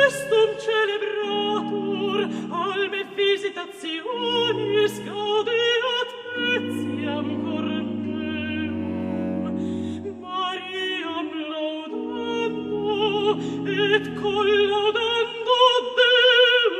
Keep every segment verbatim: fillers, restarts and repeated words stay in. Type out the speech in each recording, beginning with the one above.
Stum celebratur alme visitationis gaudeat etiam cor meum, Mariam laudando et collaudando Deum.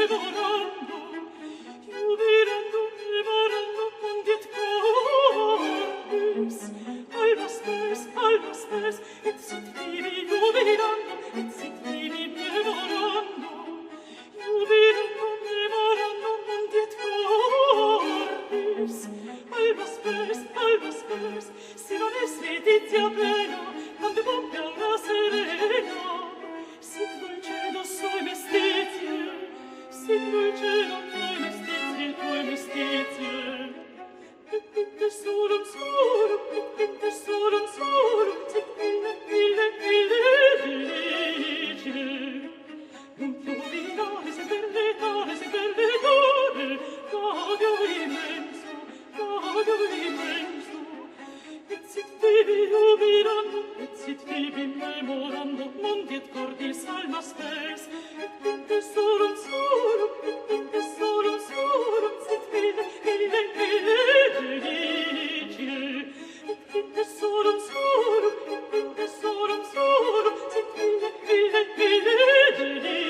Jubilandum, jubilandum, memorandum, mundiet cordis, alba spes, alba spes, et sit tibi jubilandum, et sit tibi memorandum. Jubilandum, memorandum, mundiet cordis, alba spes, alba spes, si non est laetitia plena, tante pompe a una serena. Sit dulcedo sui mestizie, sit dulcedo sui mestizie, sui mestizie. Pinte solum solum, pinte solum solum, sit ille, ille, ille delice. Nunc iubinare se perletare, se perletare, gaudio immenso, gaudio immenso. Et sit tibi jubilandum, et sit tibi memorandum, mundiet cordis alba spes, et pinte solum solum, et pinte solum solum, sit ille, ille, ille delice. Et pinte solum solum, et pinte solum solum, sit ille, ille, ille delice.